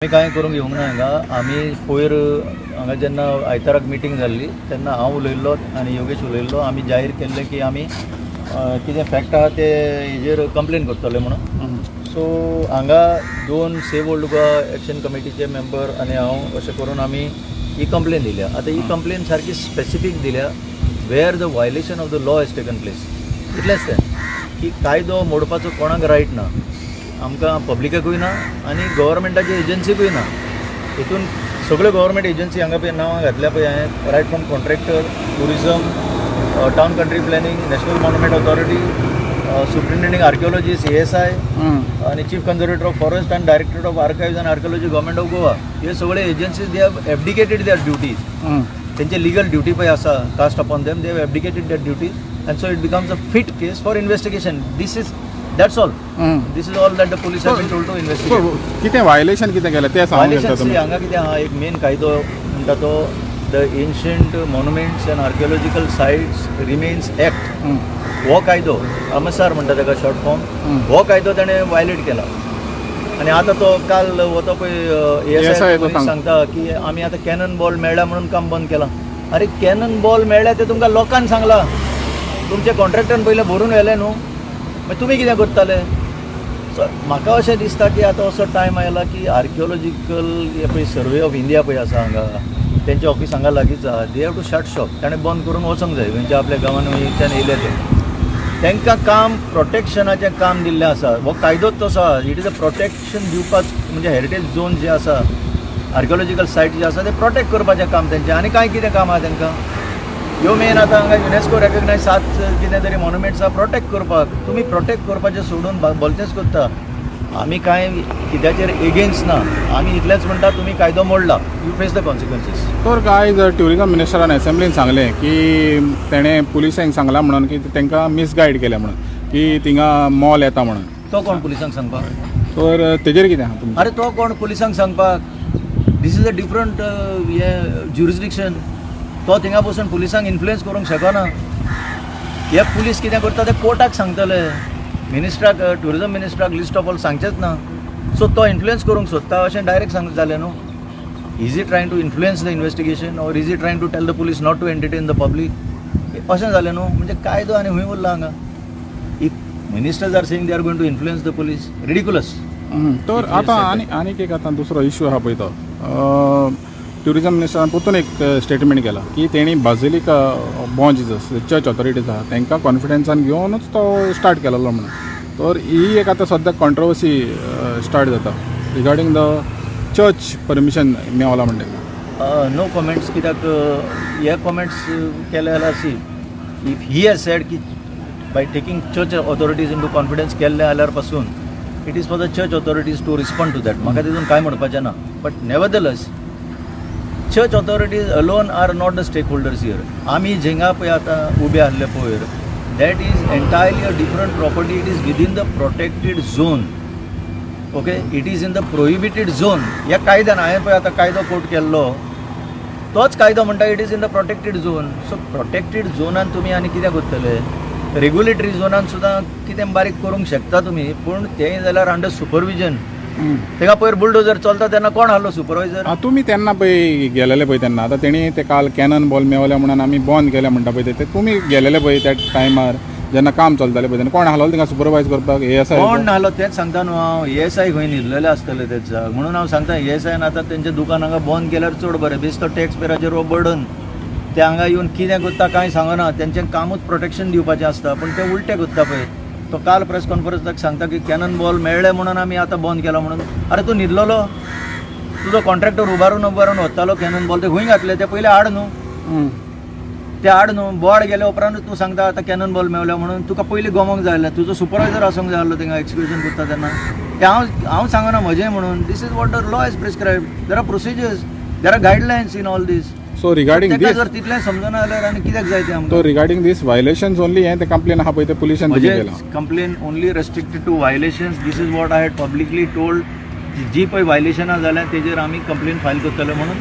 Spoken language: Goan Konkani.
कांय करूंक येवंक ना हांगा. आमी पयर हांगा जेन्ना आयताराक मिटींग जाल्ली तेन्ना हांव उलयल्लो आनी योगेश उलयल्लो. आमी जाहीर केल्लें की आमी कितें फॅक्ट आहा ते हेजेर कंप्लेन करतले म्हणून. सो हांगा दोन सेव ओल्ड गोवा एक्शन कमिटीचे मेंबर आनी हांव अशें करून आमी ही कंप्लेन दिल्या. आतां ही कंप्लेन सारकी स्पेसिफीक दिल्या, where the violation of the law has taken place. इतलेंच तें की कायदो मोडपाचो कोणाक रायट ना, आमकां पब्लिकाकूय ना आनी गव्हर्मेंटाच्या एजन्सीकूय ना. हितून सगळ्यो गव्हर्मेंट एजन्सी हांगा पळय नांवां घातल्या पळय हांवें, right from contractor, tourism, town country planning, National Monument Authority, superintending archaeologist, ASI आनी chief conservator of forest आनी Directorate of Archives and Archaeology, Government of Goa. हे सगळे agencies, they have abdicated their duties. तेंचे लिगल ड्युटी पळय आसा cast upon them, they have abdicated their duties and so it becomes a fit case for investigation. This is, that's all. This is all that the police have been told to investigate. कितें व्हायलेशन कितें केलें तें सांगूंक शकता व्हायलेशन तुमी? हांगा कितें आहा, एक मेन कायदो म्हणटा तो the Ancient Monuments and Archaeological Sites Remains Act. हो कायदो, अमसार म्हणटा ताका शॉर्ट फॉर्म, हो कायदो ताणें वायलेट केला. आनी आतां तो काल वता पळय ASI ASI तो सांगता की आमी आतां कॅनन बॉल मेळ्ळा म्हणून काम बंद केलां. अरे, कॅनन बॉल मेळ्ळ्या ते तुमकां लोकान सांगलां. तुमच्या कॉन्ट्रॅक्टरान पयलें भरून व्हेलें न्हू, मागीर तुमी कितें करताले? सो म्हाका अशें दिसता की आतां असो टायम आयला की आर्किओलॉजिकल हे पळय सर्वे ऑफ इंडिया पळय आसा हांगा, तेंचें ऑफिस हांगा लागींच आहा. They have to shut shop. ताणें बंद करून वचोंक जाय. खंयच्या आपल्या गांवान वयच्यान येयले ते, तांकां काम प्रोटेक्शनाचें काम दिल्लें आसा. हो कायदोच तसो आहा. It is a protection दिवपाक, म्हणजे हेरिटेज झोन जे आसा, आर्किओलॉजिकल सायट जे आसा, ते प्रोटेक्ट करपाचें काम तेंचें. आनी कांय कितें काम आहा तांकां? ह्यो मेन आतां हांगा युनेस्को रेकग्नायज सात कितें तरी मॉन्युमेंट्स आहा प्रोटेक्ट करपाक. तुमी प्रोटेक्ट करपाचें सोडून भलतेंच करता. आमी कांय कित्याचेर एगेन्स्ट ना. आमी इतलेंच म्हणटा, तुमी कायदो मोडला, you face the consequences. तर आयज ट्युरिजम मिनिस्टरान असेंब्लीन सांगलें की तेणें पुलिसांक सांगलां म्हणून की तांकां मिसगायड केलें म्हणून की थिंगा मॉल येता म्हणून. तो कोण पुलिसांक सांगपाक? तर तेजेर कितें आहा तुमचें? अरे, तो कोण पुलिसांक सांगपाक? This is a different हें ज्युरिस्डिक्शन. तो थिंगा बसून पुलिसांक इन्फ्लुयन्स करूंक शकना. हे पुलीस कितें करता ते कोर्टाक सांगतले. मिनिस्ट्राक, ट्युरिजम मिनिस्ट्राक लिस्ट ऑफ ऑल सांगचेच ना. सो तो इन्फ्लुयन्स करूंक सोदता अशें डायरेक्ट सांग जालें न्हू. Is he trying to influence the investigation or is he trying to tell the police not to entertain the public? अशें जालें न्हू. म्हणजे कायदो आनी खंय उरला हांगा, if ministers are saying they are going to influence the police? Ridiculous. तर आतां आनी आनीक एक आतां दुसरो इश्यू आहा पळय, तो ट्युरिजम मिनिस्टरान परतून एक स्टेटमेंट केला की तेणी बाजिलिका बॉ जिजस चर्च ऑथॉरिटीज आहा तांकां कॉन्फिडन्सान घेवनूच तो स्टार्ट केलेलो म्हणून. तर ही एक आतां सद्याक कॉन्ट्रोवर्सी स्टार्ट जाता रिगार्डींग the church permission मेवला म्हणटा. No comments. कित्याक हे कॉमेंट्स केले जाल्यार, see, if he has said की by taking church authorities into confidence केल्लें जाल्यार पासून, it is for the church authorities to respond to that. म्हाका तितून कांय म्हणपाचें ना. But nevertheless, church authorities alone are not the stakeholders here. आमी जिंगा पळय आतां उबे आहले पयर, that is entirely a different property. It is within the protected zone, okay? It is in the prohibited zone. ह्या कायद्यान हांवें पळय आतां कायदो कोट केल्लो, तोच कायदो म्हणटा it is in the protected zone. So protected झोनान तुमी आनी कितें करतले? रेग्युलेटरी झोनान सुद्दां कितें बारीक करूंक शकता तुमी, पूण तें जाल्यार अंडर सुपरविजन. तेका पयर बुलडोजर चलता तेन्ना कोण आहलो सुपरवायझर? आं, तुमी तेन्ना पळय गेलेले पळय तेन्ना, आतां तेणी ते काल कॅनन बॉल मेवले म्हणून आमी बंद केले म्हणटा पळय ते, तुमी गेलेले पळय त्या टायमार जेन्ना काम चलतालें पळय, तेन्ना कोण आहलो तिंगा सुपरवायज करपाक? एएसआय? कोण नाहलो तेंच सांगता न्हू हांव. एएसआय खंय न्हिदलेले आसतले तेच म्हणून हांव सांगता, एएसआयन आतां तेंचें दुकान हांगा बंद केल्यार चड बरें. बेश्टो टॅक्स पेयराचेर हो बर्डन. ते हांगा येवन कितें करता कांय सांगना. तेंचें कामूच प्रोटेक्शन दिवपाचें आसता, पूण ते उलटें करता पळय. तो काल प्रेस कॉन्फरन्साक सांगता की कॅनन बॉल मेळ्ळे म्हणून आमी आतां बंद केला म्हणून. अरे, तूं न्हिदलेलो? तुजो कॉन्ट्रॅक्टर उबारून उबारून वतालो कॅनन बॉल. ते खंय घातले ते पयले हाड न्हू, ते हाड न्हू. बोर्ड गेल्या उपरांतूच तूं सांगता आतां कॅनन बॉल मेवल्या म्हणून. तुका पयलीं गमोंक जाय आसलें. तुजो सुपरवायझर आसूंक जाय आसलो थिंगा एक्सिक्युशन करता तेन्ना. तें हांव सांगना म्हजें म्हणून. This is what the law is prescribe. There are procedures, there are guidelines in all this. So regarding ताका दीस जर तितलें समजना जाल्यार आनी कित्याक जाय तें आमकां? तो रिगार्डींग दीस व्हायलेशन्स ओनली हें ते कंप्लेन आहा पळय ते पुलिसान म्हजें केलां. Complain only restricted to violations. This is what I had publicly told. जी पळय व्हायलेशनां जाल्या तेजेर आमी कंप्लेन फायल करतले म्हणून.